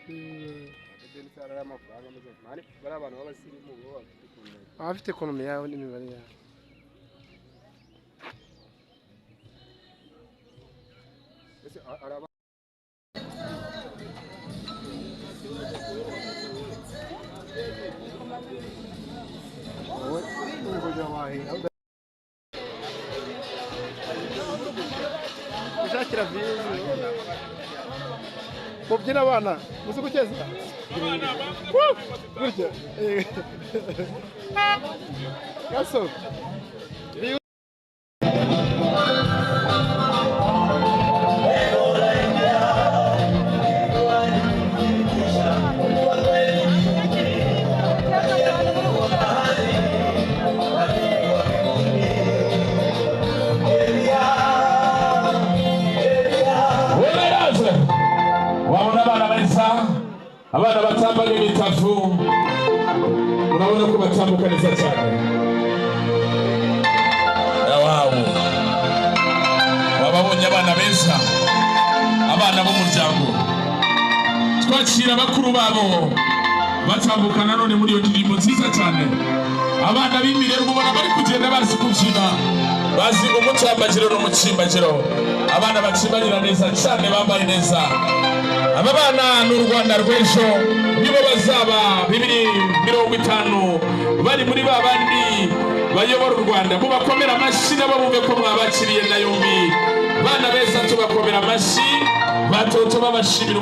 Denise hari amafaranga ameze mani bari abantu b'abasirimu bo bafite ukuntu Abafite economy yabo n'imibare yabo. Ese hari Wowe uri wahera ushakira views. Mubyina abana, muzi gukeza? Woo! Gutya. Gaso. Weraze wabona abana beza, abana batambaye imitavu, urabona ko batambuka neza cyane. Wow, wababonye abana beza, abana b'umuryango, twakira bakuru babo batambuka nanone muri iyo ndirimbo nziza cyane. Abana b'imirerwa ubona bari kugenda bazi kubyina, bazi umucambagiro n'umucimbagiro. Abana bakimbagira neza cyane, bambaye neza. Aba bana ni u Rwanda rw'ejo, nibo bazaba 2050 bari muri ba bandi bayobora u Rwanda. Mubakomera amashyi nabo bumve ko mwabakiriye na yombi. Bana beza, tubakomera amashyi, batoto babashimira.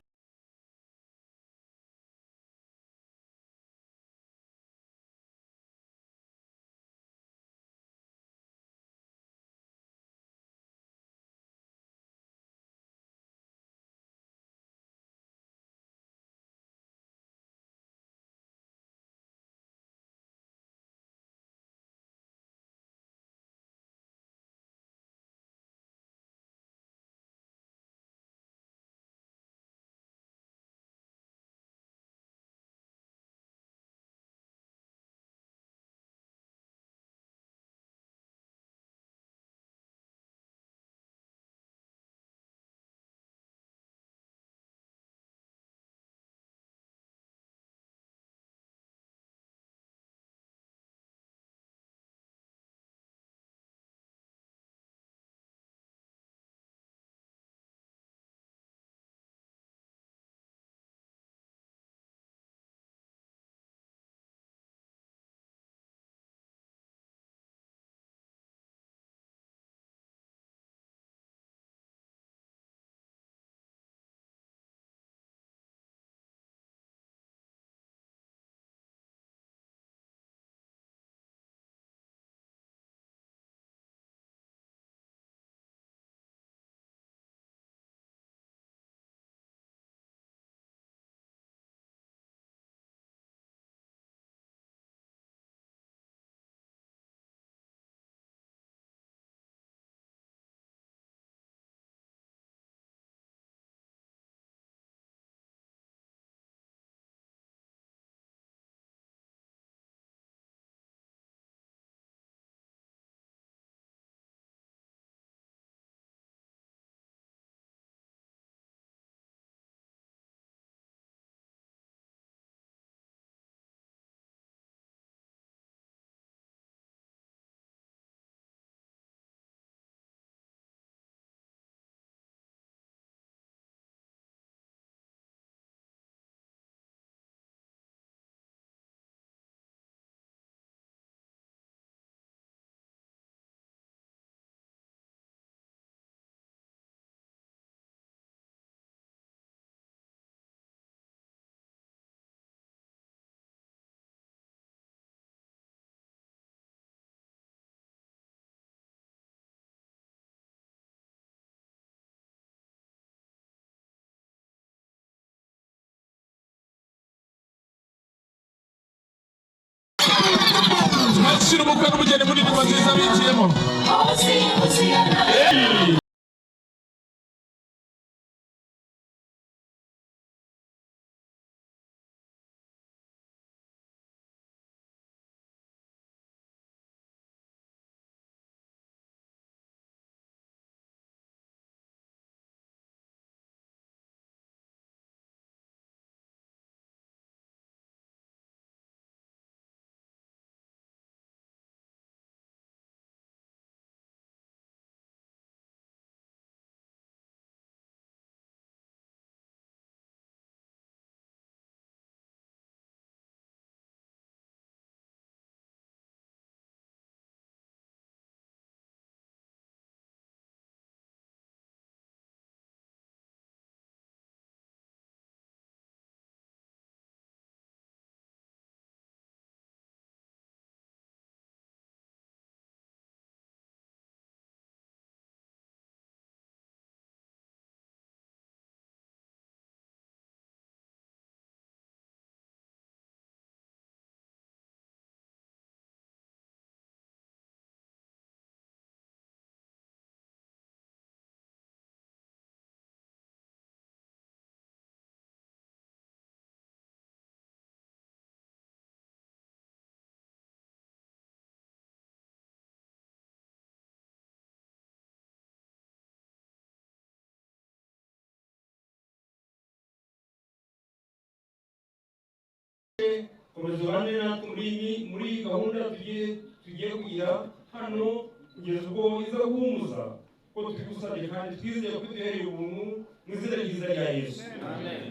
Twakira ubukwe n'ubugeni muri ndirimbo nziza binjiyemo. Komeza ubane natwe muri iyi gahunda tugiye kugira hano kugeza ubwo iza guhumuza ko tubigusabye kandi twizeye ko duhereye ubuntu mu izina ryiza rya Yesu. Amen.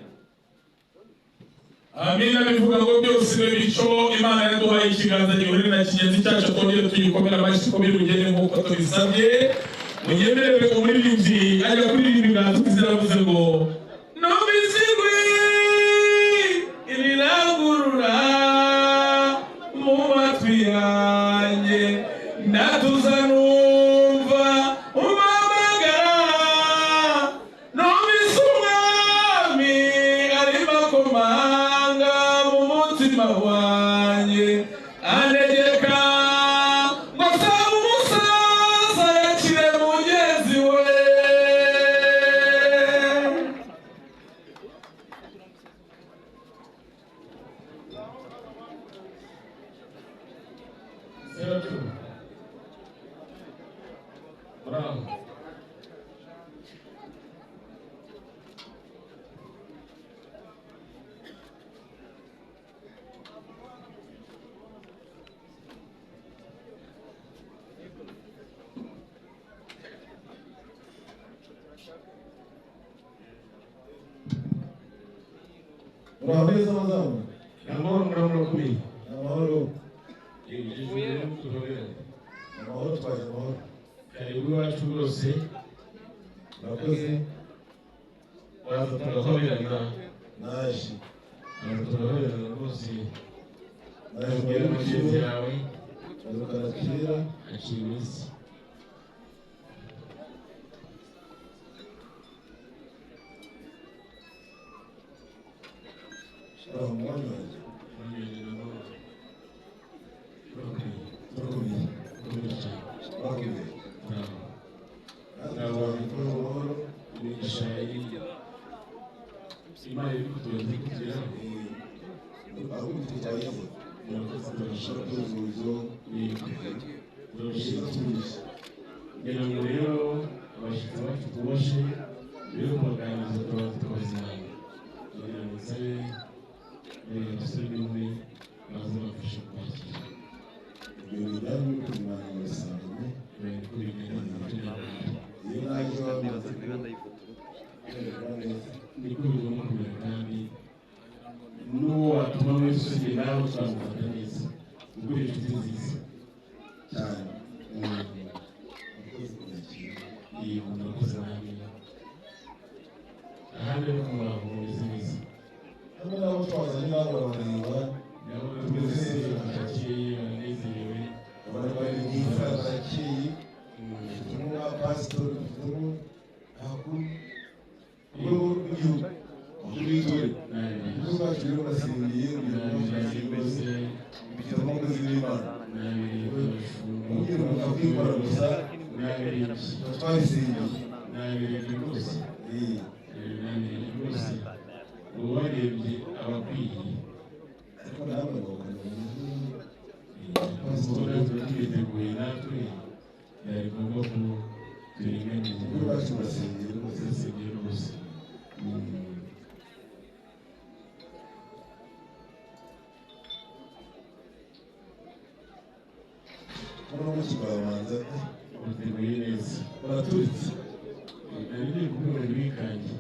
Amina. Bivuga ngo byose bico Imana yaduhaye ikiganza gihurira na kigenzi cyacu, twongere tuyikomera amashyi ko biri bugende nk'uko tubisabye. Munyemerere umuririmbyi ajya kuririmba inganzo ziravuze ngo numvise ijwi rirangurura mu matwi yanjye, ndatuza numva umpamagara, numvise umwami arimo akomanga mu mutima wanjye, antegeka ngo nsabe umusaza yakire mugenzi we. Bravo. Muraho neza mazamu. Amahoro muraho. Amahoro. Amahoro twaje amahoro. Karibu iwacu rwose. Murakoze. Uraza turahoberana. Naje. Uraza turahoberana rwose. Naje Tubwire mugenzi yawe. Tuzukana kera. Akiri iminsi. Uraho mwami wanjye. Turakomeye. Turakomeye. Natwe twaje amahoro. Imigisha Imana iri kuturinda kutugeraho. Ahubwo twayize. Murakoze, turashaka Kuzuzo. turabishima. Ngira ngo rero abashyitsi bacu tuboshe mbere yo kubaganiriza tubanza tukabazimana, kugira ngo nsabe abasore n'inkumi baze bafashe kubakira. Ibyo bijyanye no kuzimana murasanganye. Niko bimeze mu muco nyarwanda. Iyo naje iwawe maze kumererwa neza. Niko bigomba kumera, kandi n'uwo watuma wese usigaye nawe twamufata neza kuko uri inshuti nziza cyane. Murakoze kunyakira. Yego, murakoze namwe. Ahandi ariko muraho mumeze neza. Hamwe n'abo twazanye nabo barabareba. Ndabona tumeze neza, barakeye, baranezerewe. Ubona ko ari byiza, barakeye. Dufitemo ba pasitori, dufitemo abakuru ku rwego rw'igihugu, abakuru b'itorero. Ibigo bwacu rero basengeye kugira ngo Rwose bifitemo umukozi w'Imana. nabereye Kugira ngo akikora gusa nabereye tuba twabisengeye. Nabereye rwose. Eh, Nabereye rwose, uwarebye abakwiye. Ariko namwe bakunda Pasitori tuba twiteguye natwe, byari ngombwa ko turinganiye. Ibigo bwacu basengeye rwose. Basengeye rwose. Hano no kibabanza Bateguye neza. baraturitse. Nari ngiye kubwira ngo bikange.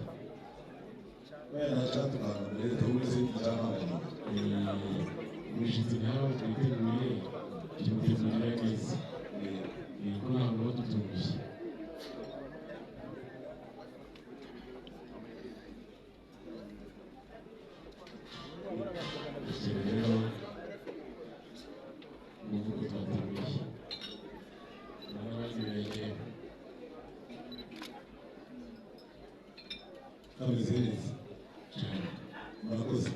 Baya ntacatukanga muri leta y'ubumwe icyampanganye. Umushyitsi nkawe twiteguye tumutegurira neza, ko ntabwo badutunguye. Bityo rero ni uko twateguye n'abandi begera. Kameze neza. Cyane. Murakoze.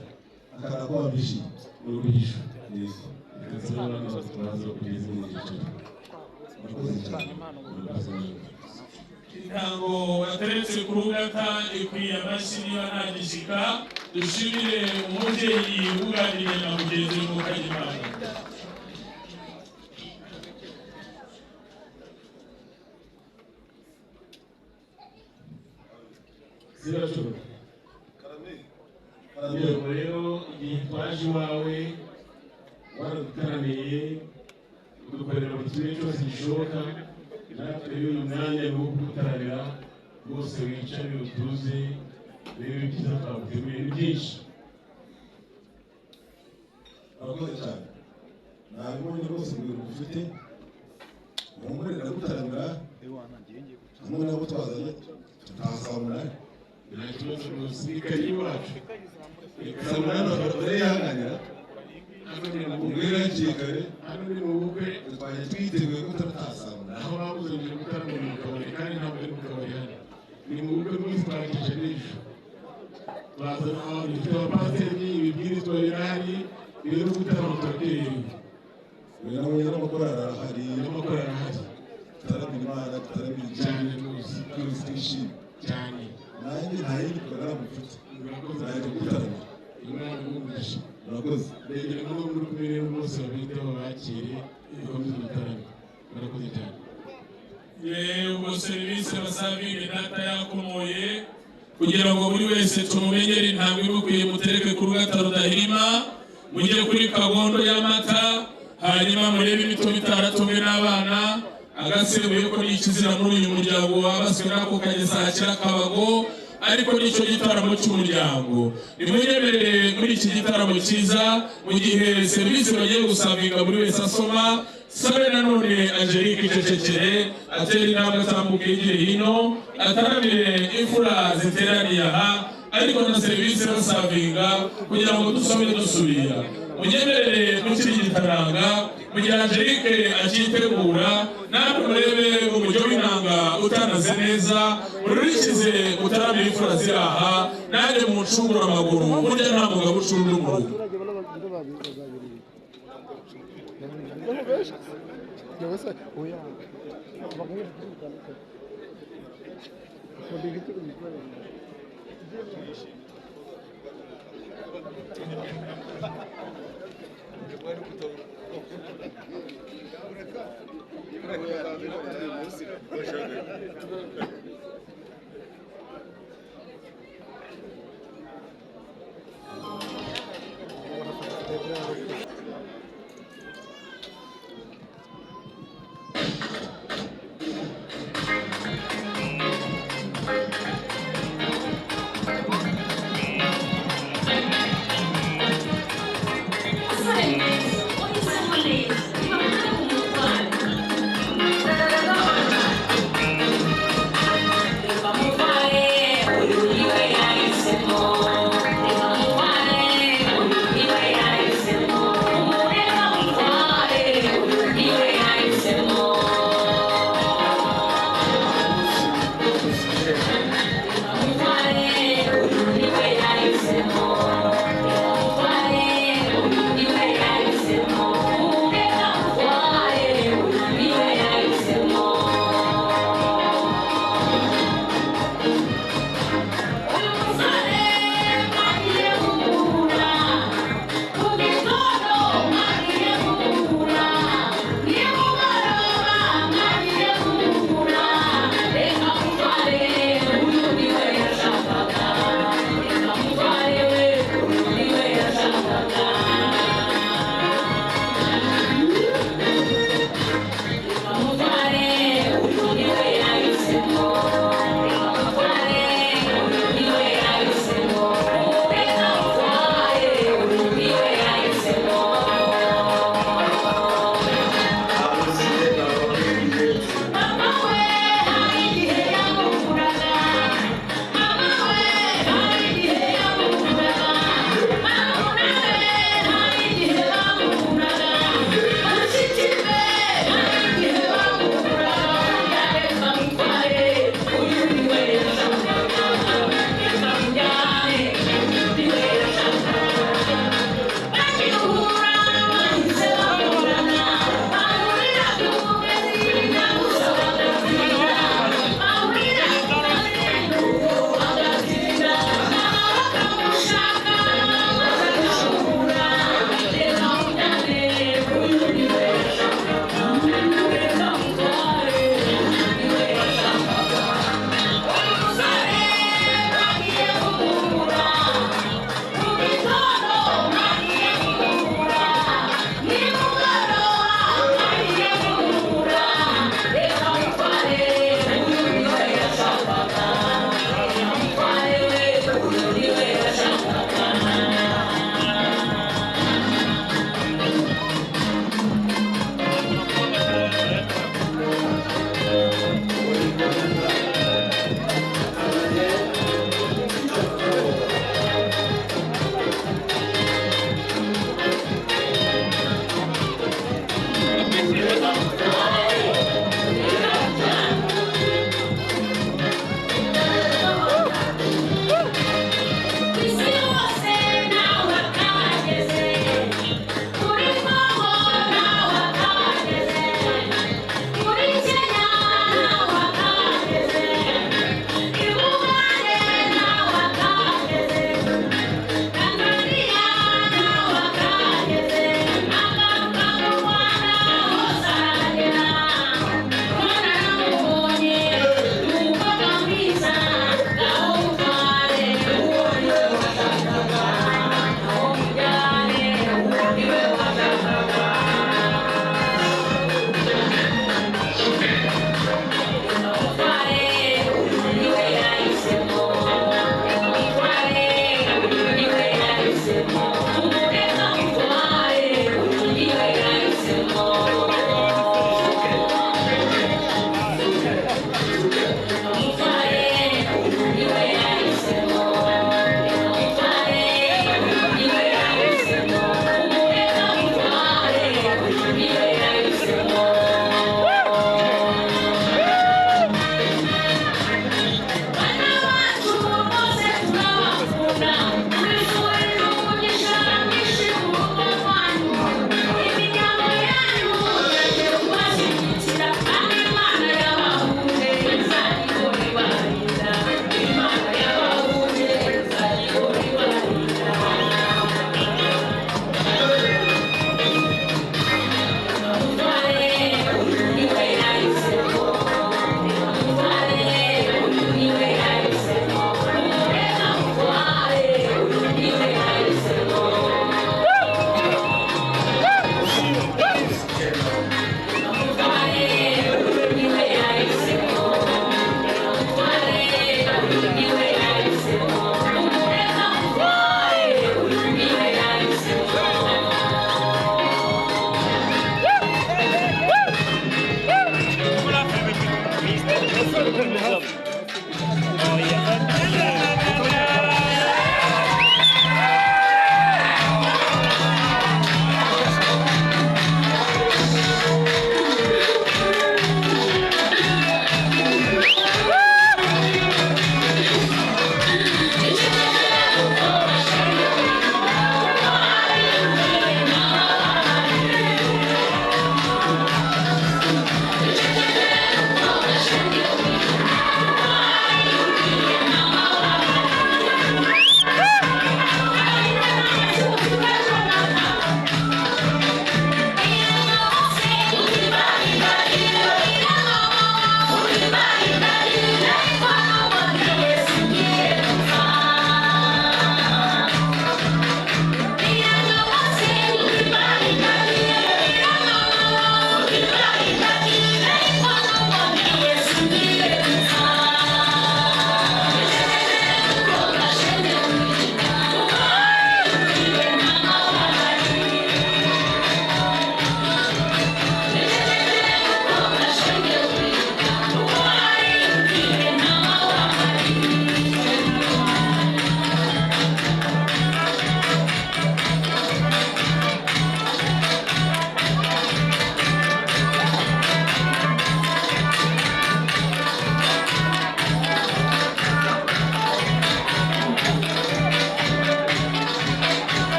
Akana ko wabishimye. Uruhisho. Yego. Reka nsabe abana baza kugeza mu byicaro. Murakoze cyane. Murakoze namwe. Intango wateretse ku rugata ikwiye amashyi niba nta gishyika. Dushimire umubyeyi wunganiriye na mugenzi we Mukagimana. Ziracura. Kugira ngo rero igihe twaje iwawe Waradutaramiye udukorera buri kimwe cyose gishoboka, natwe rero uyu mwanya ni uwo kugutaramira rwose, wicare utuze, rero ibyiza twaguteguriye ni byinshi. Murakoze cyane, nabibonye rwose urugwiro mufite. Muhumure, ndagutaramira hamwe nabo twazanye, tutaha saa 8. Nta kibazo rwose, ni karibu iwacu. Saa 8 barayihanganira. Hano ni mu bukwe. Ubwira hakiri kare. Hano ni mu bukwe. Twaje twiteguye ko turataha saa 8. Aho babuzanije gutaramira mu kabari, kandi ntabwo ari mu kabari, hano ni mu bukwe rwose. Twakije n'ejo bazana abantu, dufite abapasiteri, ibibwirizwa birahari, rero gutarama turaryohewe. Nabonye n'amakorali arahari. N'amakorali arahari. Tutaramira Imana, tutaramira igihugu. Cyane rwose. Twese twishime. Cyane. Nanjye nta yindi porogaramu mfite. Murakoze. Naje gutaramira. Imana iguhe. Murakoze. Ndegera muri muri kumwe rero bose babiteho, babakire, dukomeze dutarame. Murakoze cyane. Ubwo serivisi basavinge data yakomoye kugira ngo buri wese tumumenyere intambwe imukwiye, mutereke ku rugata rudahirima, mujye kuri kagondo y'amata, hanyuma murebe imitobe itaratumwe n'abana, agasembuye ko ni ikizira muri uyu muryango wabaswe n'ako kageza hakira kabago, ariko nicyo gitaramo cy'umuryango. Nimwenyemerere muri iki gitaramo cyiza, mu gihe serivisi bagiye gusavinga buri wese asoma, sabe nanone Angelique icecekere, atere intambwe atambuka yegere hino, ataramire imfura ziteraniye aha, ariko na serivisi basavinga kugira ngo dusome dusubira. Munyemerere mukirigitaranga mu gihe Angelique acyitegura, namwe murebe umujyo w'inanga utanaze neza, mururikize mutaramire imfura ziri aha, nanjye muncungura amaguru, burya nta mugabo ucunda umurugo. Thank you.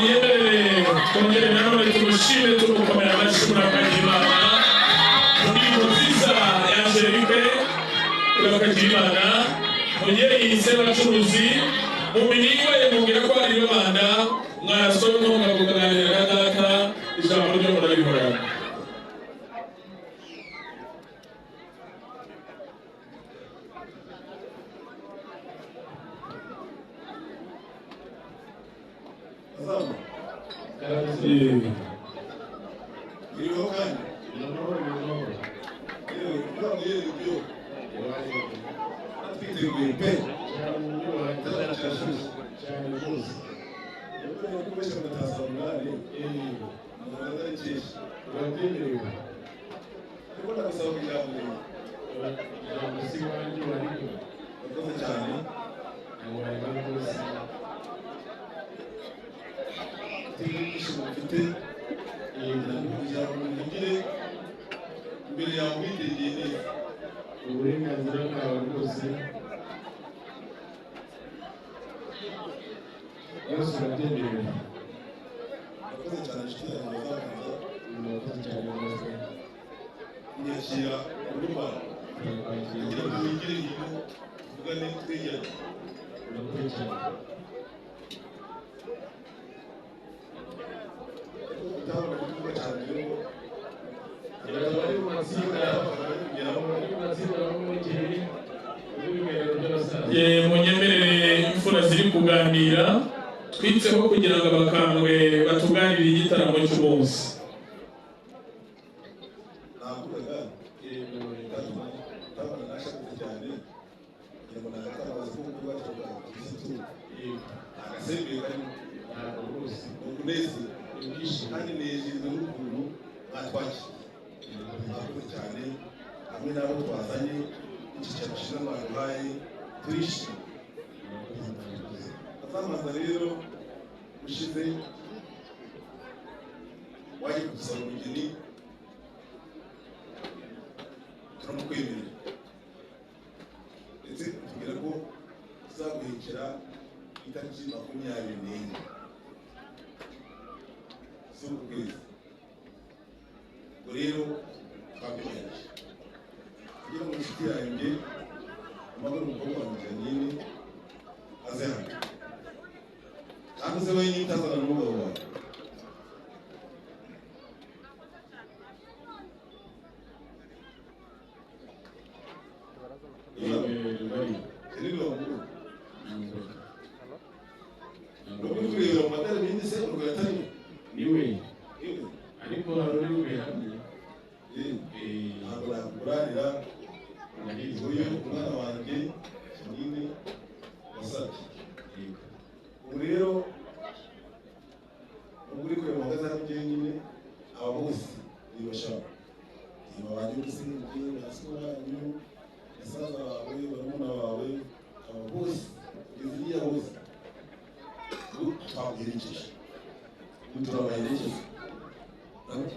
Munyemerere twongere nanone tumushime tumukomera amashyi murakagira Imana. Indirimbo nziza ya Angelique urakagira Imana. Munyeri Sebacuruzi mu miringo ye mubwira ko ari abana mwasomye mukaganira na data ijambo ryo murabihorana. Munyemerere imfura ziri kuganira twitseho kugira ngo abakambwe batuganirire igitaramo cy'umunsi. Nanjye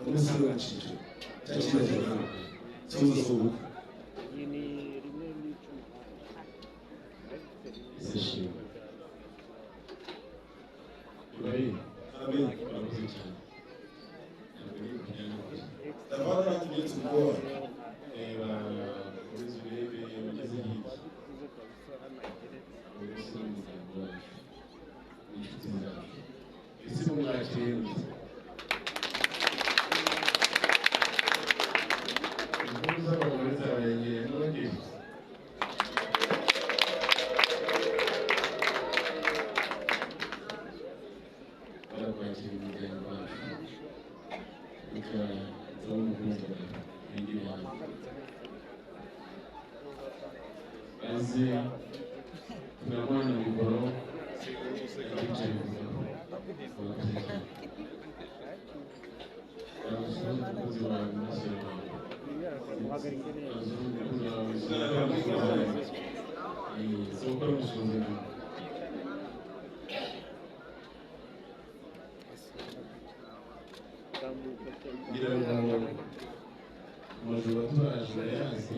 umusore wa Ciciro cyakira cyane. Aze turamuha na mikoro yicaye. Umukozi wawe umukozi wawe. Ngira ngo amajoro turaje urayazi,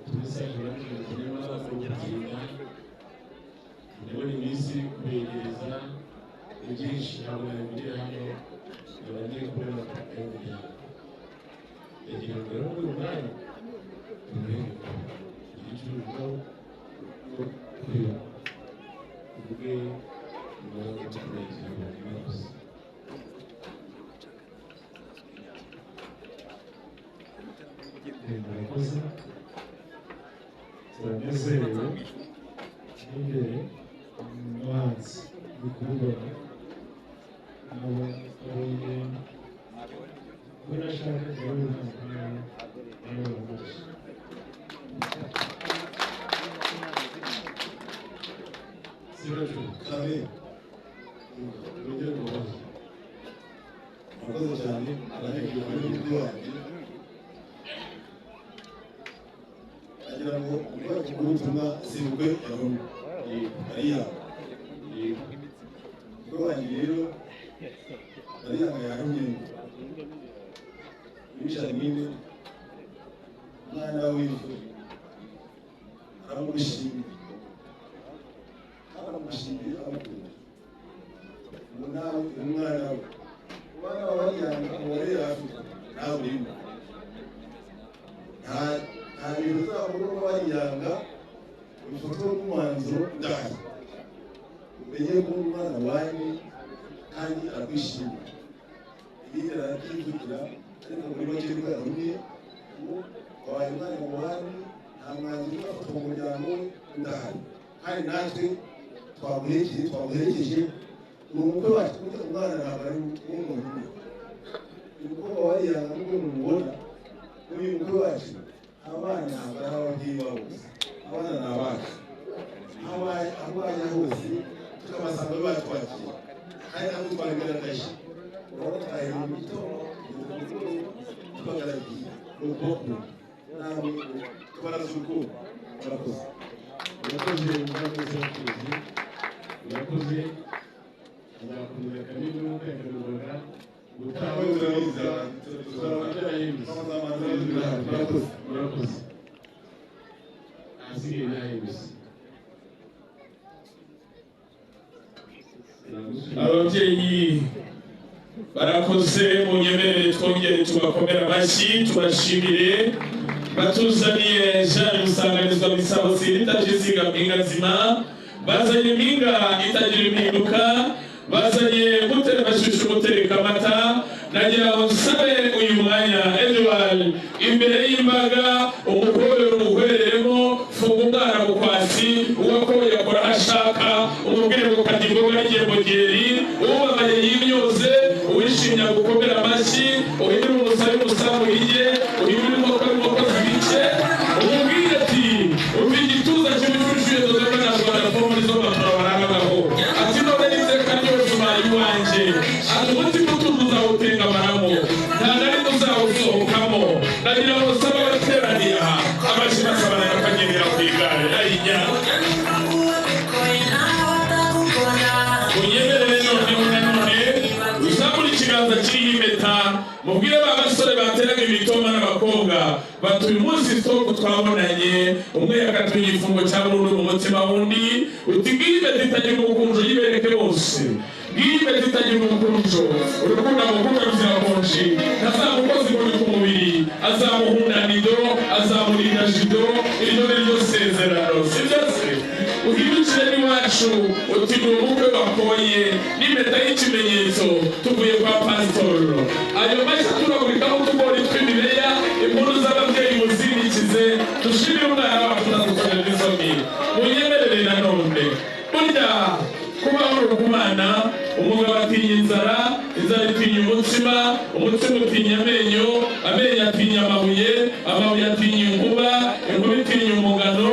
tumesaje uramenye gutinda, ndabona iminsi kubegereza ibyinshi ntabwo nabivugira hano, nkaba ngiye kubona papa y'umuryango. Ndagira ngo rero muri uyu mwanya tumuhe mikoro tugire icyo tubivugaho, kureba tuvuge umwanya wo kubegera. Murakoze. Murakoze, turanezerewe n'imbere no hanze ndi kubibona, abonye ko nashaka nawe ntabwo nawe rwose. Sebacu. Kare. Urugero rworoshye. Murakoze cyane, arahirwa n'umutwe wanjye. Agira ngo ubutumwa sebukwe yahumye Bariyanga. Umukwe wanjye rero Bariyanga yarumye muri Shamime, umwana w'imfura, aramushimira, aramushimira, amukunda ngo nawe umwana we, umwana wa Bariyanga umubare afite nawe urimo, nta bintu uzabona ko Bariyanga ubifata nk'umwanzuro udahari, umenye ko umwana wanyu kandi arakwishimira. Ibindi arabyivugira, ariko muri make nibwo yarumye ngo wabaye umwana mu wanyu, nta mwanzuro uzafata mu muryango we udahari, kandi natwe twamuherekeje. Ni umukwe wacu, burya umwana ntabwo ari uw'umuntu umwe. Uyu mukobwa wa Bariyanga nk'uko mumubona, uyu mukwe wacu, abana ntabwo ari ababyeyi babo gusa, abana ni abacu, aho bajya hose tukabasanga batwakira, kandi ntabwo twabigaragaje. Urabona twahereye mu gitondo tubagaragiye, ni ukubakunda namwe tubaraza urukundo. Murakoze. Urakoze, murakoze abacuruzi, urakoze. Azakomeza kaminuza yakanuzaga gutaha tuzaba byarahindutse. Murakoze. Murakoze. Ahasigaye ntahindutse. Ababyeyi barakoze, munyemerere twongere tubakomere amashyi, tubashimire. Batuzaniye Jean Musanganizwa Misabo itajiziga mpinga nzima, bazanye impinga itagira impinduka, bazanye gutera amashusho, gutereka amata. Nagira ngo nsabe uyu mwanya Edouard imbere y'imbaga umukobwa umuhwereremo, funga umwana mu kwasi, uwakoye akora aho ashaka, umubwire ngo kajya imboga n'igembogeri, ubabaye yimyoze, uwishimye agukomere amashyi, uhindure umusabi umusamu hirye, uhindure inkoko inkoko zibice, umubwire ati umva igituza cy'ibishushu dore na Rwanda ko muri zo bakora barangagaho, ati none n'iteka ryose ubaye iwanjye, ati umutima utuze uzawutengamaramo, nta na rimwe uzawusohokamo. Nagira ngo nsabe abateraniye aha amashyi basabana bakagendera ku igare ayinya. Unyemerere noneho nanone uzamure ikiganza kiriho impeta, mubwire ba basore bateraga imitoma n'abakobwa bati uyu munsi sitopu twabonanye, umwe yakatuye igifungo cya burundu mu mutima wundi, uti ngiyi impeta itagira ubukunjo, yibereke bose, ngiyi impeta itagira ubukunjo, urukundo amukunda ruzira konji, ntazamukoza inkoni ku mubiri, azamuhunda nido, azamurinda jido, iryo ni ryo sezerano, si byo se? Uhindukire n'iwacu uti ni umukwe wakoye n'impeta y'ikimenyetso tuvuye kwa pasitoro. Ayo mashyi turagurikaho utugori tw'imibeya, inkuru z'ababyeyi muzindikize, dushimire umwana wacu unadukorera n'isoni. Munyemerere nanone, burya kubaho ku bana, umugabo atinya inzara, inzara itinya umutsima, umutsima utinya amenyo, amenyo atinya amabuye, amabuye atinya inkuba, inkuba itinya umugano.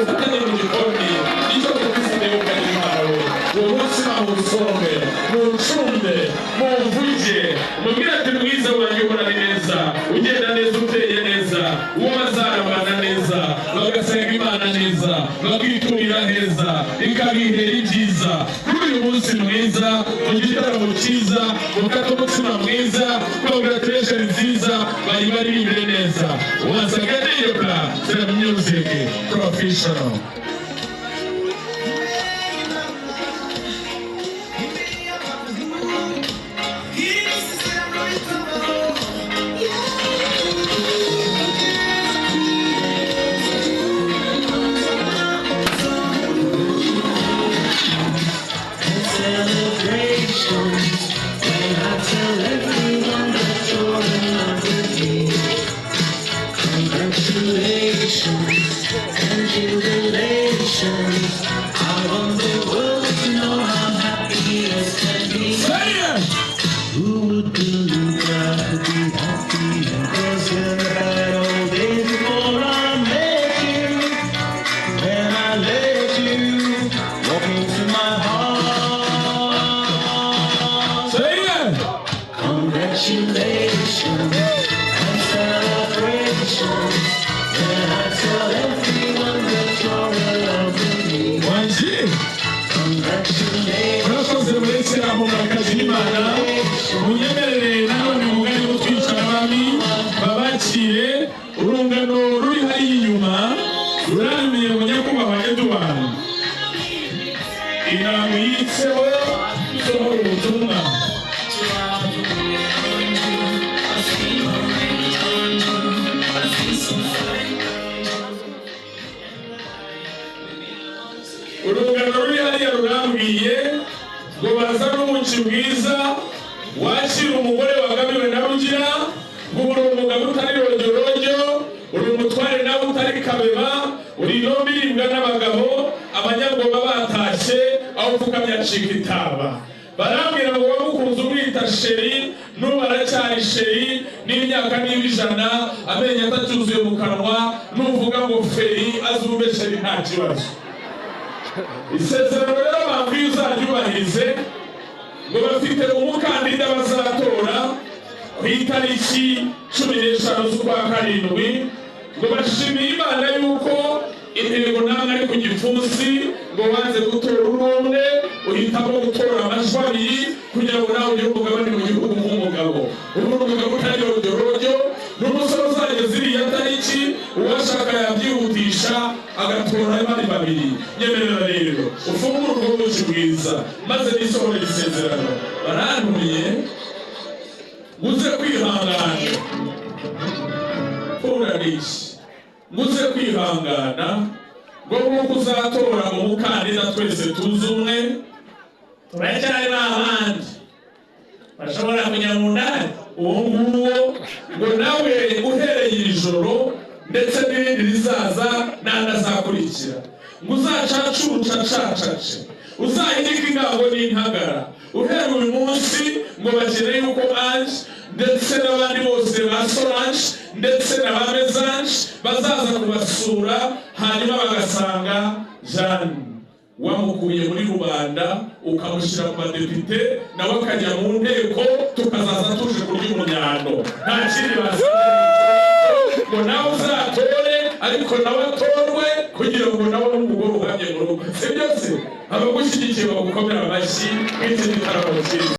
Mufatanye mu gikoni nicyo tukwisigaye ukagira Imana we. Uwo mutsima muwusonge, muwucumbe, muwuvuge, mubwire ati mwiza wanjye uhorane neza, ugenda neza, uteye neza, uwo bazarabana neza, bagasenga Imana neza, bakiturira heza, ikabihera ibyiza. Kuri uyu munsi mwiza, mu gitaramo cyiza, mukate umutsima mwiza, congratulation nziza, bayibaririmbire neza. Once again, the music professional. I want the world to know I'm happy as can be. Say it! Who would believe I could be happy and cause you're bad all days before I met you? Then I let you walk into my heart. Say it! Congratulations and celebrations. When I tell everyone that you're in love with me. Wanji! Congratulations. Murakoze muretse aho murakagira Imana. Munyemerere nanone mugari wo twicara abami babakire. Urungano ruri hariya inyuma ruramenye ngo nyakubahwa Edouard inama yitseho sohora ubutumwa. Urungano ruri hariya rurambwiye ngo bazane ubuki bwiza wakira umugore wagabiwe na Rugira, ngo uri umugabo utari rojyorojyo, uri umutware nawe utari kabeba, uri intumbi iribwa n'abagabo, abanyabwoba batashye, aho upfukamye acika itaba. Barambwira ngo wamukunze umwita sheri, n'ubu aracyari sheri, n'imyaka niba 100, amenyo atacyuzuye mu kanwa, nuvuga ngo feri azumve sheri nta kibazo. Isezerano rero bambwiye uzaryubahirize, ngo bafite umukandida bazatora ku itariki 15 z'ukwa 7, ngo bashimiye Imana yuko intego namwe ari ku gipfunsi, ngo wanze gutora urumwe uhitamo gutora amajwi abiri kugira ngo nawe ugire umugabane mu gihugu nk'umugabo. Uri umugabo utari rojyorojyo, n'umusore uzageza iriya tariki, uwashaka yabyihutisha agatora abandi babiri. Nyemerera rero ufungure ubwo buki bwiza maze nisohore isezerano. Barantumiye nguze kwihangana, urarishe nguze kwihangana, ngo nk'uko uzatora umukandida twese tuzi umwe, turacyari abandi bashobora kujya mu ndani uwo nguwo, ngo nawe uhereye iri joro ndetse n'ibindi bizaza n'andi azakurikira, ngo uzacacurucacacace, uzahirike ingango n'intagara. Uhereye uyu munsi ngo bakeneye yuko Ange ndetse n'abandi bose ba Solange ndetse na ba Mesange bazaza kubasura, hanyuma bagasanga Jeanne wamukuye muri rubanda ukamushyira mu badepite, nawe akajya mu nteko, tukazaza tuje kurya umunyano. Nta kindi basanga ngo nawe uzatore, ariko nawe atorwe kugira ngo nawe n'umugore uhamye mu rugo. Si byose abagushyigikiye bagukomera amashyi nk'iki gitaramo cyiza.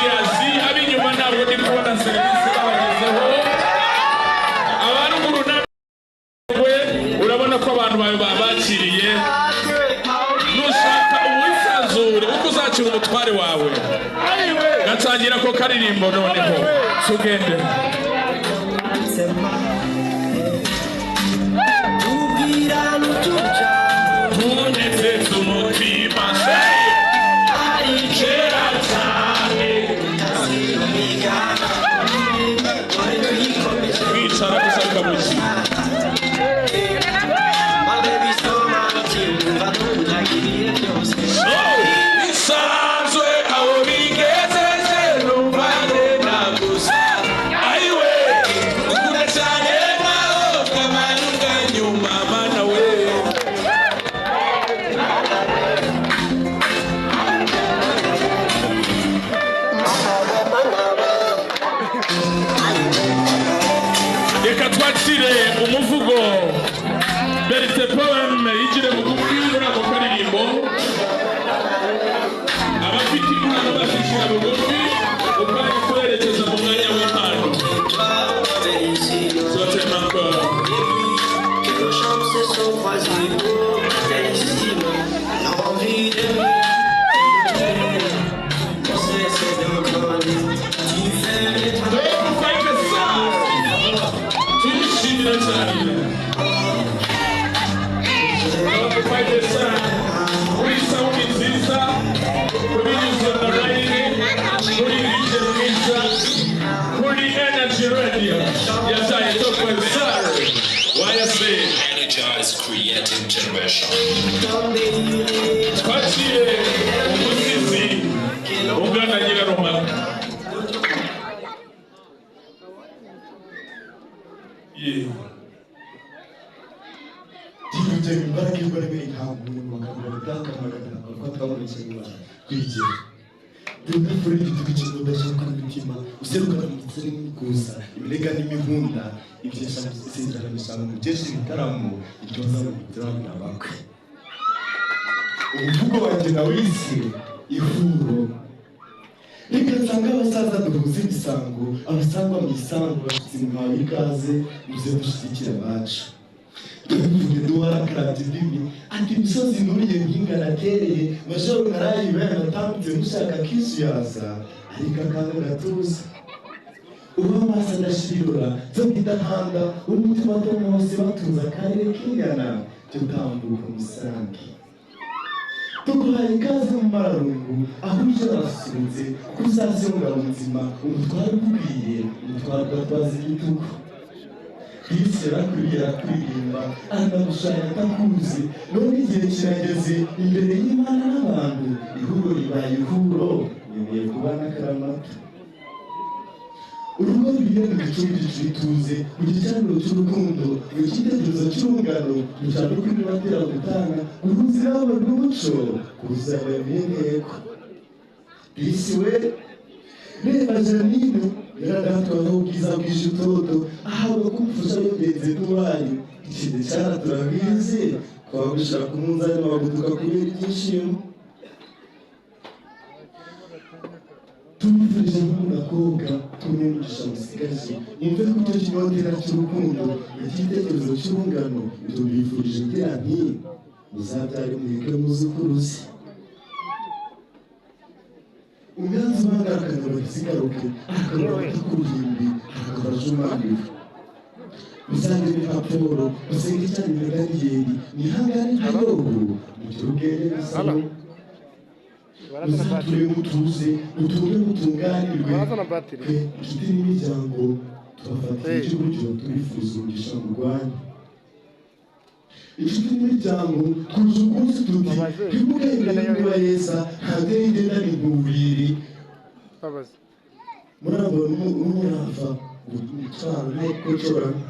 Cheers. Ab'inyuma ntabwo ndi kubona serivisi babagezeho. Abaruguru nawe urabona ko abantu bawe babakiriye. Nushaka uwisanzure uko uzakira umutware wawe. Gatangira ko karirimbo noneho tugende. Tunezeze umutima kera cyane. Kwicara gusa kabuki. Bisanzwe aho bigejeje numva ngenda gusa. Ayiwe ukunda cyane naho kamanuka nyuma mana we. Reka twakire umuvugo Berite Poem yigire bugufi muri ako karirimbo. Abafite impano bashyikira bugufi ukanya kwerekeza mu mwanya w'impano. Zote mako. Turishimira cyane. Kuri sawuni nziza, kuri Nyuzo kuri DJ mwiza, kuri Energy Radio yabyaye Top 5 Star YSA. Energize Creative Generation. Twakire umusizi ugana Nyiraroma. Yeah. Tivutse imbaraga imbaraga ntabwo bakabura ko twamurikiye kwigira. Dufure igitugu cy'udashaka imitima userukana mu gitsina n'ikuza imirega n'imihunda ibyesha isezerano misango mugesha ibitaramo iryoza mu bitaramo bakwe. Umuvugo wanjye nawise ihuro. Reka nsanga abasaza duhuze imisango, abasangwa mu isango bafite muhawe ikaze muze dushyigikire abacu. Tuvuge duharakarabye indimi ati imisozi nuriye mpinga natereye majoro narayibaye natambutse mushaka kisuyaza ariko akanga gatuza. Uba amaso adashirura zo bidahanda umutima wose batuza akarere k'ingana cyo tambuka umusange. Tuguhaye ikaze mu mararungu aho uje arasusurutse kuko uzaziyungana ubuzima umutware ukwiye umutware ugatwaza igitugu. Disi yarakwiriye arakuririmba anagushanya atakuzi none igihe kirageze imbere y'Imana n'abantu ihuro ribaye ihuro nkeneye kuba n'akaramata. Urugo ruriye mu gicumbi gicituze mu gicaniro cy'urukundo mu cyitegererezo cy'urungano rushaka kuri gutanga guhuza irabo n'umuco kuzaba intego. Disi we reba Janine yaradatwaho ubwiza bwije utoto ahabwa kumufasha yogenze tuwanyu ikintu cyara turabizi twagushaka umunzani wagutuka kubera ibyishimo. Tubifurije nk'umukobwa tumwigisha musigaje mwumve ko icyo kinyotera cy'urukundo icyitegererezo cy'urungano tubifurije ngira nti muzabyare muheke muzukuruze. Umwanzi w'angarakana bakizigaruke akabura batakuhimbi akabura jumaniro. Muzagire nka Paul musenge cyane nka Daniyeli mwihangane nka Yobu mugire ubwenge nka Muzature mutuze mutunge mutunganirwe twe inshuti n'imiryango tubafatiye icy'uburyo turifuza umugisha mu rwanyu. Inshuti n'imiryango twuje ubwuzu tuti twibuke imbere y'imbiba yeza ntabwo y'ingenda ni nkubiri. Murangwa n'umurava gutwara no gucorana.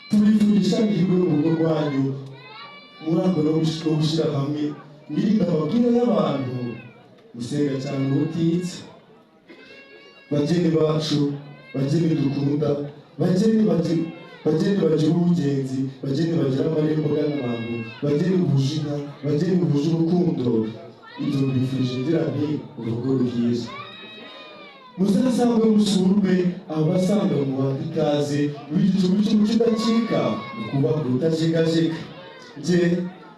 Tubifurije amahirwe mu rugo rwanyu murangwa no gushyira hamwe mwirinde amabwire y'abantu musenga cyane ubutitsa. Bageni bacu, bageni dukunda, bageni bagira ubugenzi, bageni bagira amarembo agana abantu, bageni buje inka, bageni buje urukundo. Ibyo mbifurije ngira nti urugo ruhire, muzasangwe musurwe, abasanga muhabwe ikaze muri gicumbi cy'umuco udacika, mu kubaka urutajegajega. Njye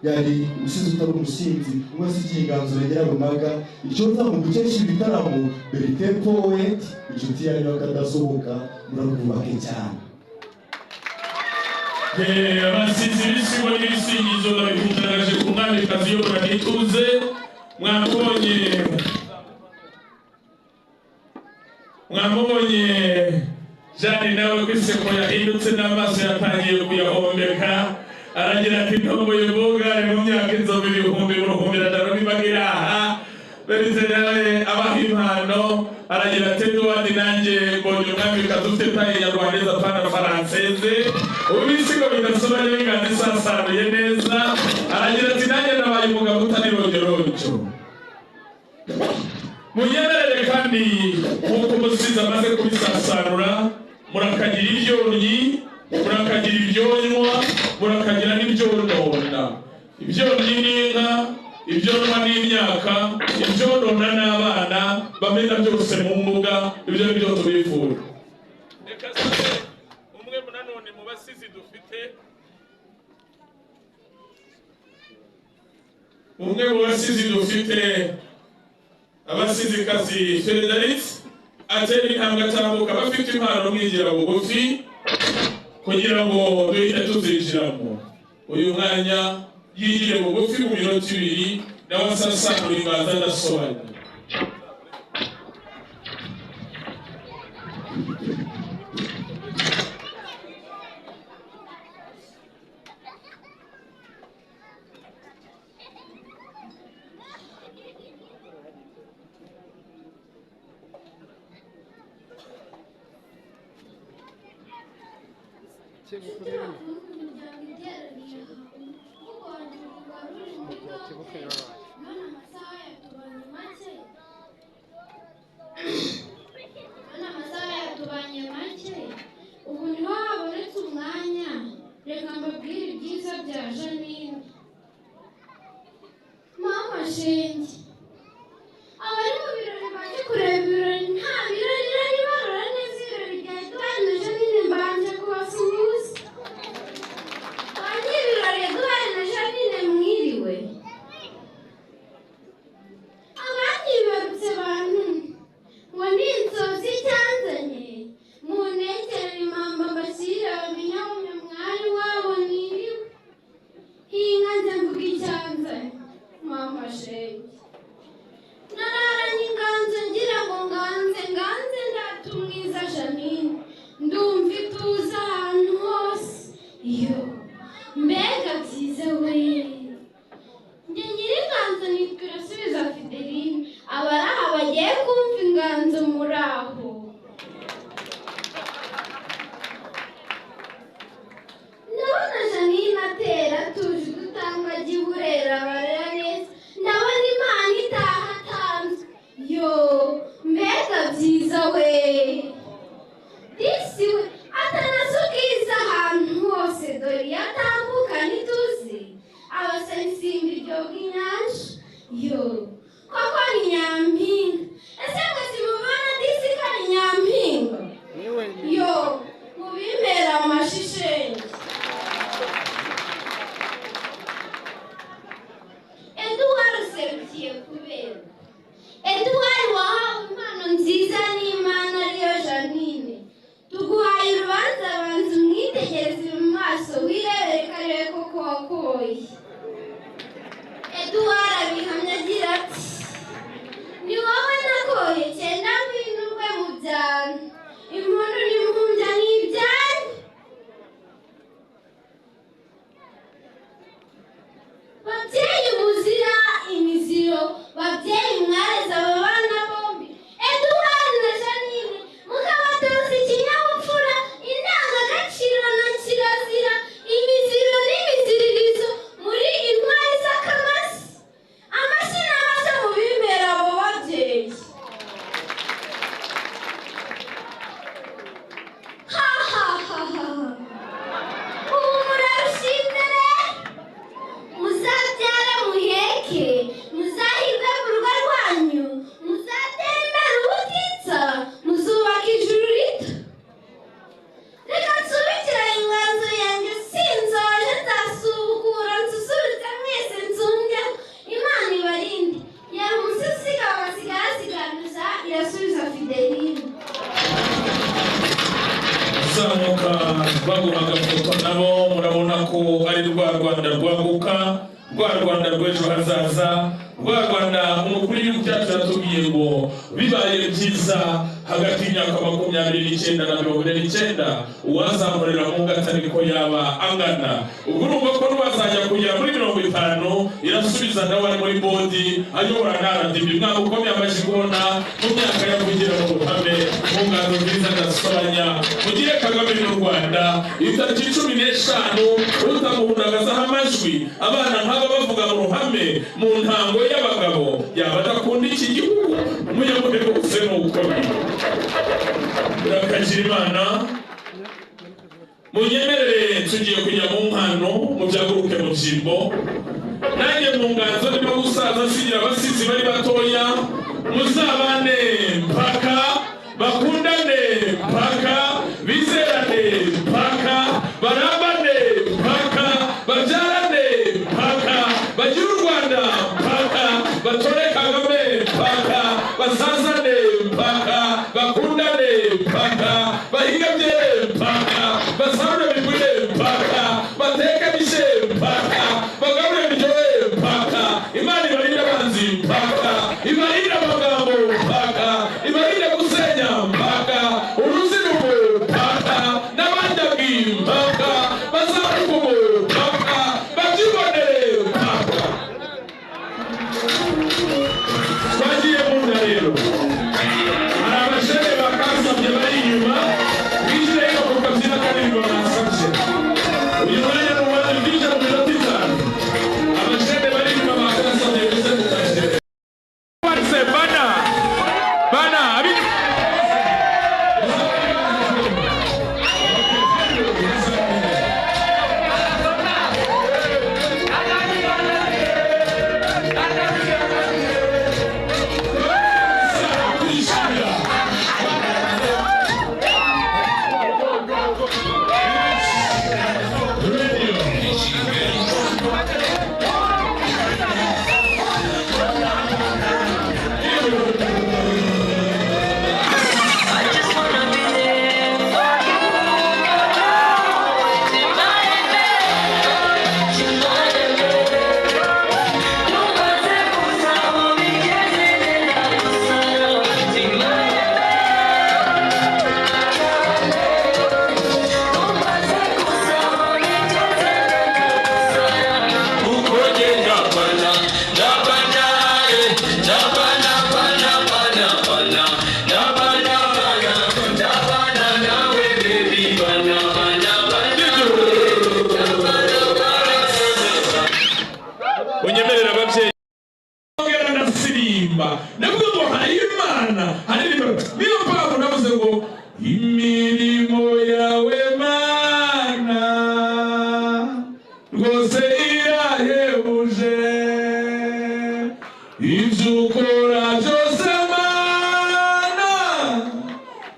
yari umusizi utari umusinzi, umwe asigiye inganzo ya Nyirarumaga, icyo nza mu gukesha ibitaramo Berite Poet, inshuti yanyu y'akadasohoka, murarwubake cyane. Abasizi b'isibo n'ibisingizo babikundanaje ku mwamikazi uyobora n'ituze. Mwamubonye Jeanne nawe ko iseko yahindutse n'amaso yatangiye kuyahombeka, aragira ati ntomboye ubugare mu myaka inzovu ibihumbi muruhumbira bibagira aha. Berite nawe abaha impano, aragira ati Edouard nanjye mbonye umwamikazi ufite taye nyarwandeza apana faranseze, ubu ibisigo bidasobanye bingana isasanuye neza, aragira ati nanjye nabaye umugabo utari rogerojo. Munyemerere kandi nk'uko umusizi amaze kubisasanura, murakagira ibyonnyi, murakagira ibyonywa, murakagira n'ibyonona. Ibyonnyi n'inka, ibyonwa n'imyaka, ibyonona n'abana, bamena byose mu mbuga, ibyo ni byo tubivura. Reka sabe umwe nanone mu basizi dufite, umwe mu basizi dufite abasizikazi Frederic atera intambwe atambuka, bafite impano mwigira bugufi kugira ngo duhite tuzinjiramo. Uyu mwanya yigire bugufi mu minota ibiri, nawe asasanura inganzo adasobanye. None amasaha yatubanye make, ubu niho habonetse umwanya, reka mbabwire ibyiza bya Jeanine. Mama shenge, abari mu birori baje kureba ibirori, nta birori rari barora neza ibirori bya Edouard na Jeanine, mbanje kubasuhuza. Ba nyir'ibirori Edouard na Jeanine mwiriwe. Abanyibarutse bantu ngo ni inzozi cyanzanye, muntekere impamba mbashyirire bamenye aho mwari wabo niriwe. Hinga nze mvuga icyanzanye, mama shenge. Nararanye inganzo ngira ngo nganze nganze ndata umwiza Jeanine, ndumva ituze ahantu hose. Yo mbega byiza we! Njye nyir'inganzo nitwa Irasubiza Fideline, abari aha bagiye kumva inganzo muri aho. Ndabona Jeanine atera atuje udutanga ajya i Burera barera neza, ndabona impano itaha atanzwe. Yo mbega byiza we! Disi we atanasukiza ahantu hose, dore iyo atambuka ntituzi, abasaba isimbi ryoga inyanja. Yo koko ni nyampinga, ese mwese mubona disi ko ari nyampinga? Yo mubimpera amashishenge. Edouard userukiye kubera Edouard wahawe impano nziza n'Imana ariyo Jeanine, tuguhaye urubanza, banza umwitegereze mu maso wirebere ko ariwe koko wakoye. Edouard abihamya agira ati ni wowe nakoye cyenda ngwino mu byano, impundu n'impumbya ni ibyanyu. Babyeyi muzira imiziro, babyeyi mwareze aba bana bombi Edouard na Jeanine, mukabatoza ikinyabupfura, indangagaciro na kirazira, imiziro n'imiziririzo muri ko ari rwa Rwanda rwaguka, rwa Rwanda rw'ejo hazaza, rwa Rwanda umukuru w'igihugu cyacu yatubwiye ngo bibaye byiza hagati y'imyaka 29 na 49 uwazamurira mu ngata niko yaba angana. Ubwo urumva ko n'uwazajya kugera muri 50 irasubiza nawe ari muri bodi ayobora na RDB. Mwaka ukomeye amashyi kubona mu myaka yo kugira mu ruhame mu ngano nziza ndasobanya mugire Kagame n'u Rwanda itariki 15 utamuhundagazaho amajwi abana nk'aba bavuga mu ruhame mu ntango y'abagabo yaba adakunda iki gihugu muyamuhe bose nuko urakagira Imana. Munyemerere tugiye kujya mu nkano mu byaguruke mu byimbo nanjye mu nganzo ndimo gusaza nsigira abasizi bari batoya muzabane mpaka bakundane mpaka bizerane mpaka barambane mpaka babyarane mpaka bagire u Rwanda mpaka batore Kagame mpaka basazane mpaka bakundane mpaka bahigabye mpaka basarure bigure mpaka bateke bishe mpaka bagabure biryohe mpaka Imana ibarinde abanzi mpaka ibarinde amagambo mpaka ibarinde gusenya mpaka uruzinuko mpaka n'abandagi mpaka bazarukumo mpaka babyibonere mpaka. Twagiye mu nda rero hari abajene bakasabye bari inyuma binjire hino ku kabyina karirimbo basabye. Uyu mwanya ni umwanya bwije mu minota 5 abajene bari inyuma bakasabye bize kukabyina. Bana bana abi unyemerera ababyeyi ndasirimba ndavuga ngo hari Imana hari niyo mpamvu navuze ngo imirimo yawe Mana rwose irahebuje ibyo ukora byose Mana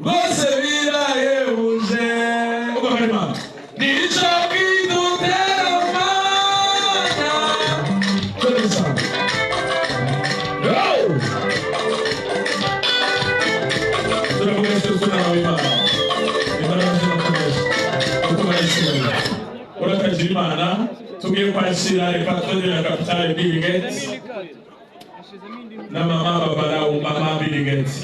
rwose birahebuje. Nicyo kidutera Mana. Urakagira Imana tugiye kwakira patron de la capitale Bill Gates na mama Babarawo mama Bill Gates.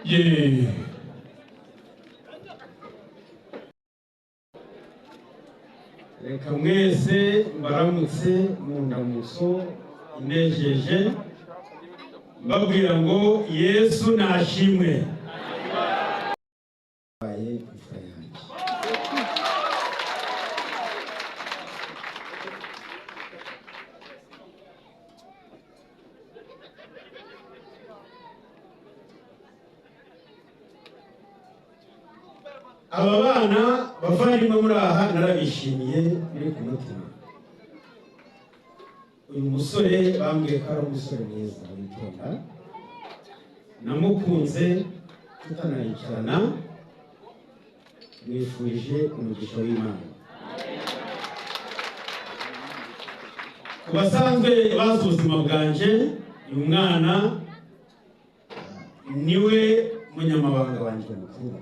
Yeah. Reka mwese mbaramutse mu ndamutso inejeje mbabwira ngo Yesu nashimwe. Baye imfura yanjye. Aba bana bavandimwe muri aha narabishimiye biri ku mutima. Uyu musore bambwiye ko ari umusore mwiza witonda, namukunze tutanayicarana, mwifurije umugisha w'Imana. Ku basanzwe bazi ubuzima bwanjye, uyu mwana Niwe munyamabanga wanjye mukuru.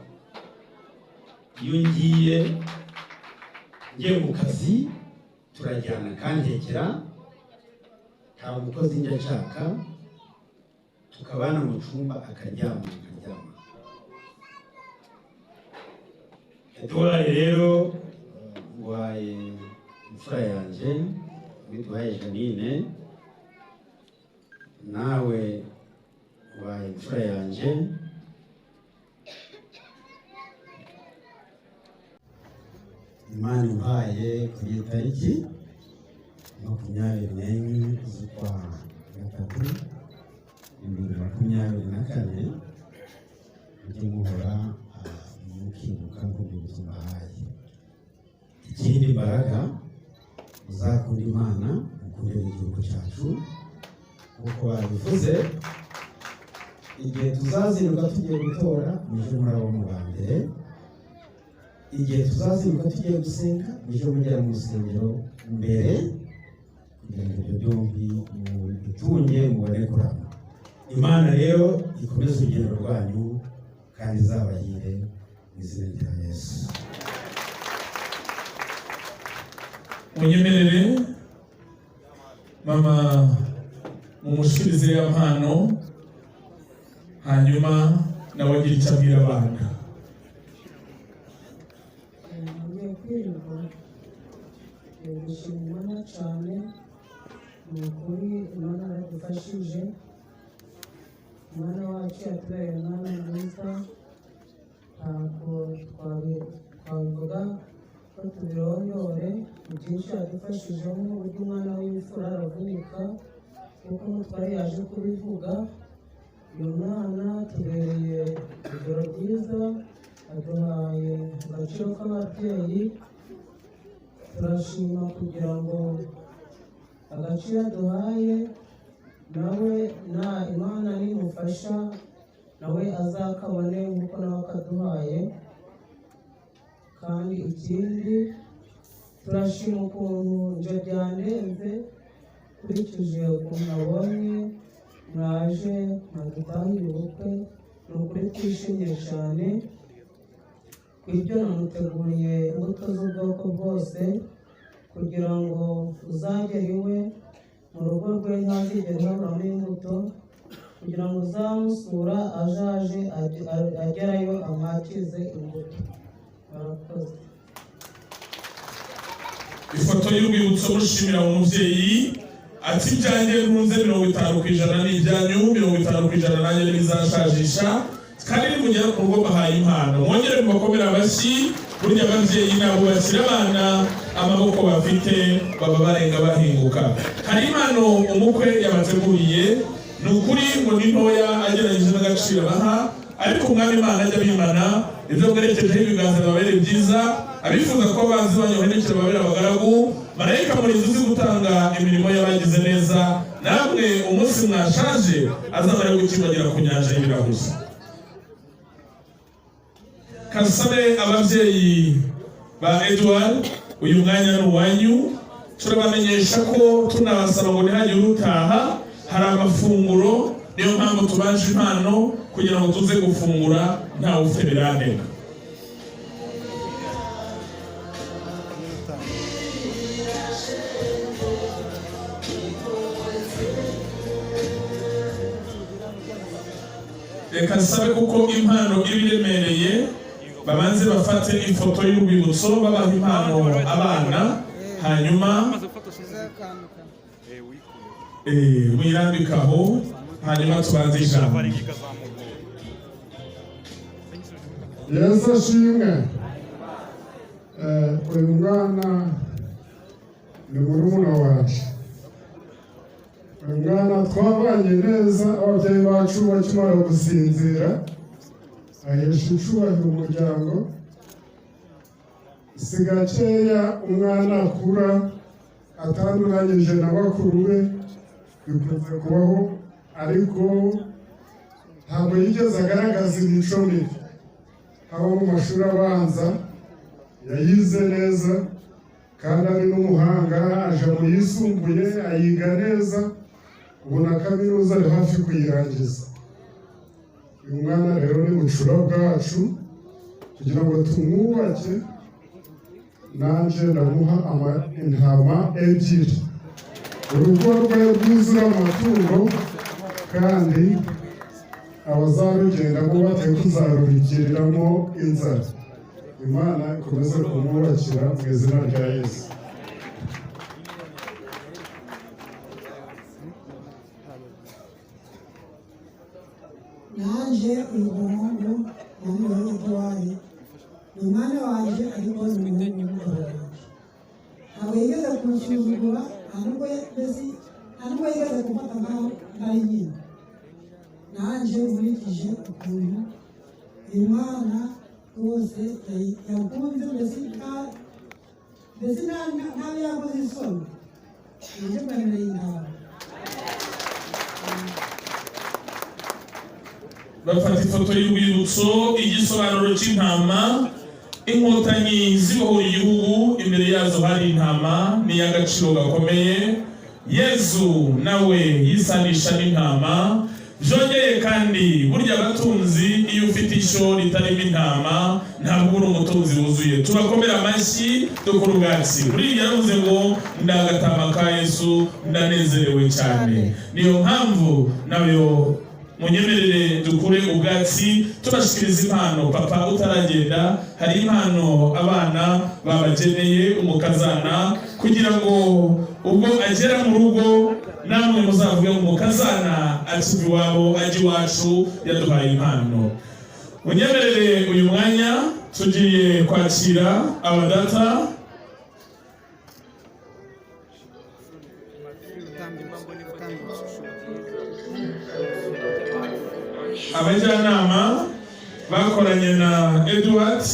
Iyo ngiye mu kazi turajyana kantekera, nta mukozi njya nshaka, tukabana mu cyumba akaryama nkaryama. Edouard rero nguhaye imfura yanjye witwaye Janine, nawe nguhaye imfura yanjye. Imana impaye kuri iyi tariki 24 z'ukwa gatatu 2024, mujye muhora mukibuka nk'urwibutso mbahaye. Ikindi mbaraga, muzakunda Imana, mukunde n'igihugu cyacu nk'uko babivuze. Igihe tuzazinduka tugiye gutora, muje muri abo mu ba mbere. Igihe tuzazinduka tugiye gusenga, muje mugera mu rusengero mbere, kugira ngo ibyo byombi mubitunge mubone kurama. Imana rero ikomeze urugendo rwanyu kandi izabahire mu izina rya Yesu. Munyemerere mama mumusubize ya mpano, hanyuma nawe agira icyo abwira abana. Ngiye kwirirwa gushima Imana cyane, ni ukuri Imana yaradufashije. Umwana wacu yatubereye umwana mwiza, ntabwo twabivuga ko tubirondore. Ni byinshi yadufashijemo, uburyo umwana w'imfura aravunika nk'uko umutware yaje kubivuga. Uyu mwana tubereye urugero rwiza, aduhaye agaciro k'ababyeyi. Turashima kugira ngo agaciro aduhaye nawe na Imana nimufasha nawe azakabone nk'uko nawe akaduhaye. Kandi ikindi turashima ukuntu nje byandenze, nkurikije ukuntu nabonye mwaje mwadutahira ubukwe, ni ukuri twishimye cyane. Ku ibyo namuteguriye imbuto z'ubwoko bwose kugira ngo uzagere iwe mu rugo rwe ntazigere haburamo imbuto, kugira ngo uzamusura azaje agerayo amwakize imbuto. Murakoze. Ifoto y'urwibutso mushimira umubyeyi ati ibyanjye ntunze 50% ni ibyanyu, 50% nanjye ntibizashajisha. Kandi nimugera ku rugo bahaye impano, mwongere mubakomere amashyi. Burya ababyeyi ntabwo bashyira abana amaboko bafite, baba barenga bahinguka. Hari impano umukwe yabateguriye, ni ukuri ngo ni ntoya agereranyije n'agaciro baha, ariko umwami Imana ajya abimana. Ibyo mwerekejeho ibiganza bibabere byiza. Abifuza ko abanzi banyu bahendekera babere abagaragu. Marayika murinzi uzi gutanga imirimo y'abagize neza, namwe umunsi mwashaje azamara gukibagira ku nyanja y'ibirahuri. Kasabe ababyeyi ba Edouard, uyu mwanya ni uwanyu. Turabamenyesha ko tunabasaba ngo ntihagire utaha, hari amafunguro, niyo mpamvu tubaje impano kugira ngo tuze gufungura ntawe ufite birantega. Reka nsabe kuko impano iba iremereye, babanze bafate ifoto y'urwibutso babaha impano abana, hanyuma muyirambikaho, hanyuma tubanze ijambo. Yesu ashimwe. Uyu mwana ni murumuna wacu. Uyu mwana twabanye neza, ababyeyi bacu bakimara gusinzira, ahesha icyubahiro umuryango. Si gakeya umwana akura atanduranyije na bakuru be, bikunze kubaho, ariko ntabwo yigeze agaragaza imico mibi. Haba mu mashuri abanza yayize neza kandi ari n'umuhanga, aja mu yisumbuye ayiga neza, ubu na kaminuza ari hafi kuyirangiza. Uyu mwana rero ni bucura bwacu, kugira ngo tumwubake, nanjye ndamuha intama ebyiri, urugo rwe rwuzura amatungo, kandi abazarugendamo batari kuzarugiriramo inzara. Imana ikomeze kumwubakira mu izina rya Yesu. Nanjye uyu muhungu namubonye Eduwari, ni umwana wanjye, ariko ni umuhungu w'umugabo wanjye. Ntabwo yigeze kunsuzugura, nta nubwo mbese nta nubwo yigeze kumfata nkaho ntari nyina. Nanjye nkurikije ukuntu uyu mwana rwose yakunze, mbese ntabe yakoze isoni, nanjye mwemereye intama. Bafata ifoto y'urwibutso. Igisobanuro cy'intama: Inkotanyi zibohora igihugu, imbere yazo hari intama, ni iy'agaciro gakomeye. Yezu nawe yisanisha n'intama. Byongeye kandi, burya abatunzi, iyo ufite ishyo ritarimo intama, ntabwo uri umutunzi wuzuye. Tubakomera amashyi, dukora ubwatsi. Buriya yaravuze ngo ndagatama ka Yesu, ndanezerewe cyane. Niyo mpamvu nayo munyemerere dukure ubwatsi, tubashikiriza impano. Papa utaragenda, hari impano abana babageneye umukazana, kugira ngo ubwo agera mu rugo namwe muzavuge ngo umukazana akiva iwabo ajya iwacu yaduhaye impano. Munyemerere uyu mwanya tugiye kwakira abadata. Abajyanama bakoranye na Edward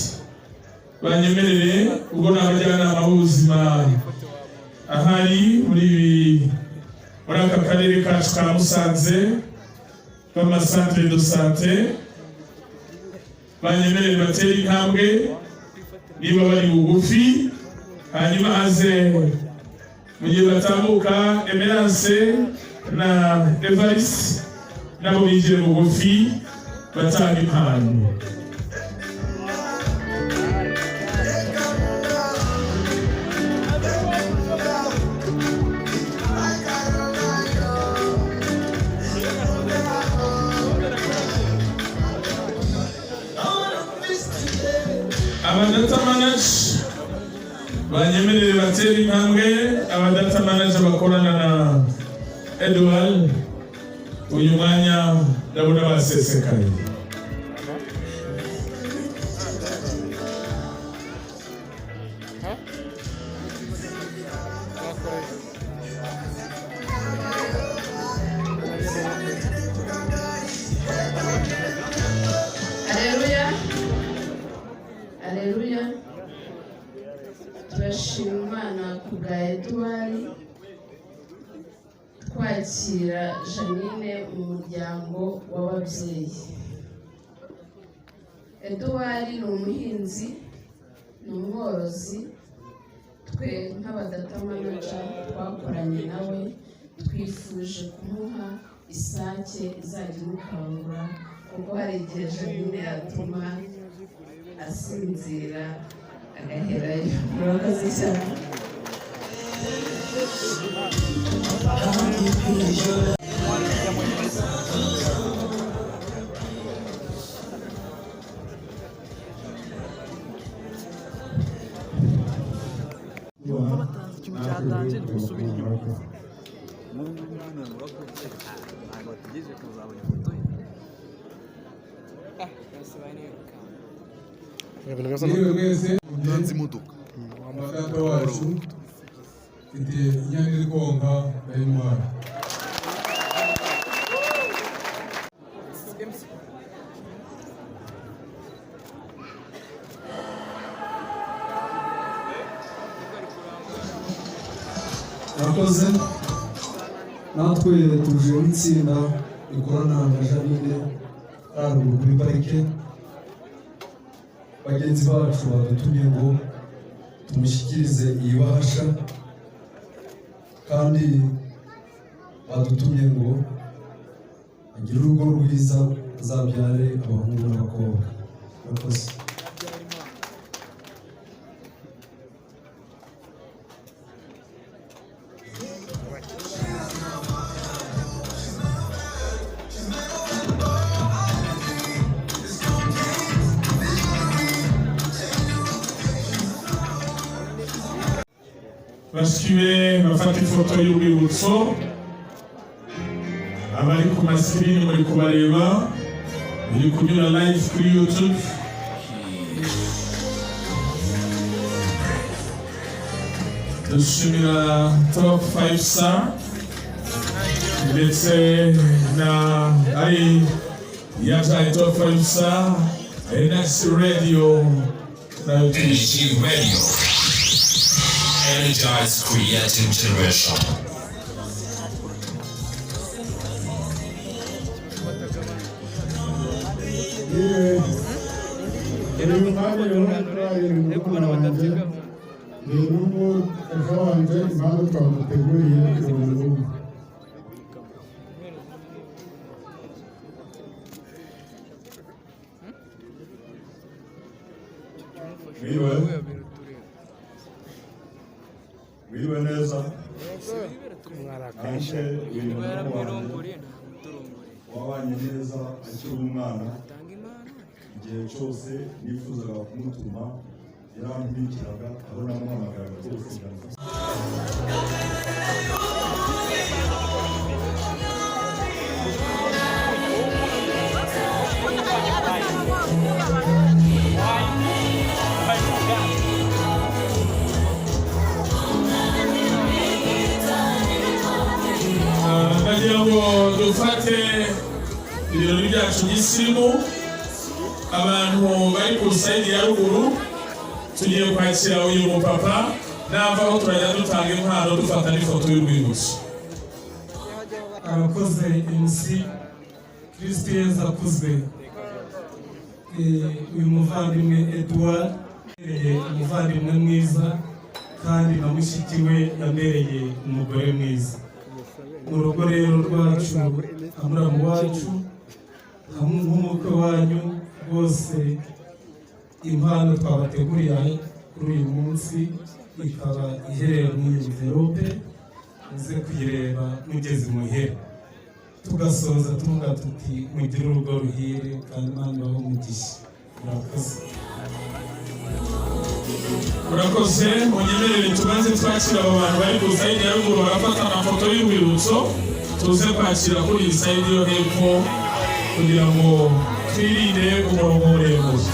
banyemerere, ubwo ni abajyanama b'ubuzima ahari muri aka karere kacu ka Musanze, b'amasantere de santé, banyemerere batere intambwe niba bari bugufi, hanyuma aze mu gihe batambuka Emerance na Evariste nabo bigire bugufi batanga impano. Abadata manager banyemerere batera intambwe. Abadata manager bakorana na Edward, uyu mwanya ndabona basesekaye. Aleluya, aleluya! Turashima Imana ku bwa Eduwari, twakira Janine mu muryango w'ababyeyi. Eduwari ni umuhinzi, ni umworozi. Twe nk'abadata manager twakoranye nawe, twifuje kumuha isake izajya imukangura, kuko hari igihe Janine yatuma asinzira agaherayo. Murakoze cyane. Ikintu cyatanje ni gusubira inyuma. N'ubu ngubu murakoze, ntabwo bategereje kuzabona ifoto ye. Yewe mwese. Utanze imodoka. Data wacu, mfite inyana iri konka, ndayimuhaye. Murakoze. Natwe tuje nk'itsinda rikorana na Janine haruguru kuri parike. Bagenzi bacu badutumye ngo tumushyikirize iyi bahasha, kandi badutumye ngo agire urugo rwiza. Azabyare abahungu n'abakobwa. Murakoze. Bashiki bafata ifoto y'urwibutso. Abari ku masikirini muri kubareba, biri kunyura live kuri YouTube. Dushimira Top 5 Star ndetse na ari yabyaye Top 5 Star, NS Radio nayo. NG Radio. Energize Creative Generation. Uyu mwanya rero murumuna wanjye ni n'umufasha wanjye, impamvu twamuteguriye ubu ngubu. Mwiriwe, mwiriwe neza. Nanjye uyu murumuna wanjye wabanye neza akiri umwana, igihe cyose nifuzaga kumutuma yarankurikiraga, aho namuhamagaraga rwose. Ndagira ngo dufate ibirori byacu by'isirimu. Abantu bari ku side ya ruguru, tugiye kwakira uyu mupapa, navaho turajya dutanga impano, dufata n'ifoto y'urwibutso. Arakoze MC. Kristo Yezu akuze. Uyu muvandimwe Edouard yambereye umuvandimwe mwiza, kandi na mushiki we yambereye umugore mwiza mu rugo rero rwacu, nka muramu wacu, nk'umukwe wanyu rwose. Impano twabateguriye kuri uyu munsi ikaba iherereye muri iyi mverope, muze kuyireba mugeze muhera. Tugasoza tuvuga tuti: mugire urugo ruhire kandi Imana ibahe umugisha. Murakoze. Murakoze. Munyemerere tubanze twakira abo bantu bari ku side ya ruguru, barafata amafoto y'urwibutso, tuze kwakira kuri iyi side yo hepfo kugira ngo twirinde umurongo muremure.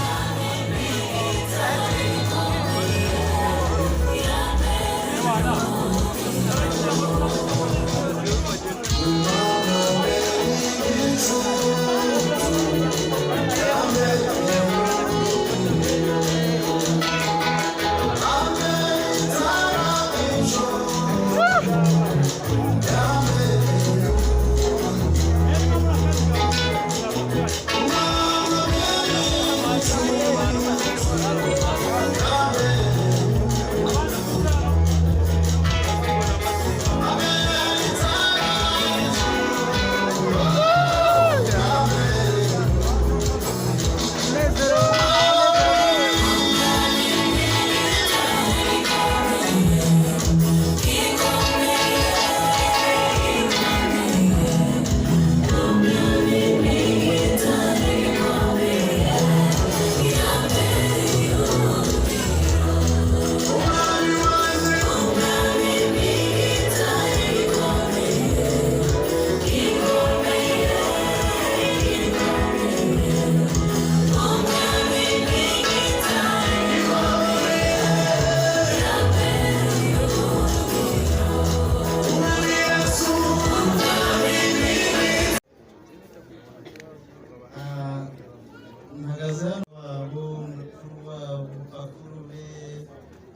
Mpagaze hano wabo mukuru wabo, bakuru be,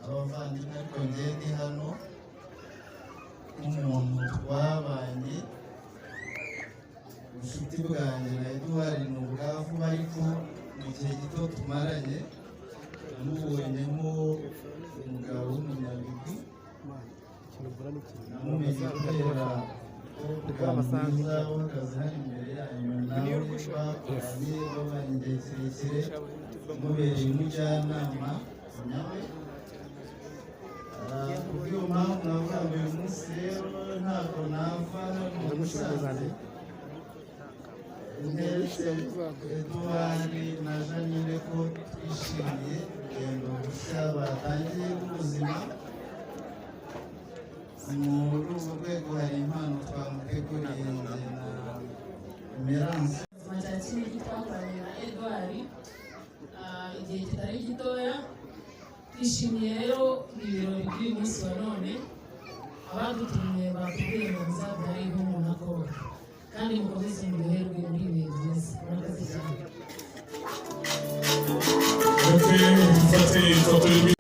abavandimwe, ariko njye ndi hano nk'umuntu twabanye. Ubucuti bwanjye na Eduard ni ubwa vuba, ariko mu gihe gito tumaranye namubonyemo umugabo w'umunyabigwi. Namumenye kubera Umukobwa mwiza uhagaze hano imbere yanyu nawe bakoranye babanye igihe kirekire, mubereye umujyanama nawe. Kubw'iyo mpamvu navuga ngo uyu munsi rero ntabwo nava hano mu Musanze ndetse Edouard na Janine ko twishimiye urugendo rushya batangiye rw'ubuzima. Muri urwo rwego hari impano twamuteguriye njye na Emerance. Ubuzima cya Kinigi twakoranye na Edouard igihe kitari gitoya. Twishimiye rero ibirori by'uyu munsi wa none. Abadutumiye batubwiye ngo muzabyare ihumure na koro, kandi mukomeze muryoherwe muri ibi bihe byiza. Murakoze cyane. Mufate ifoto y'urwibutso.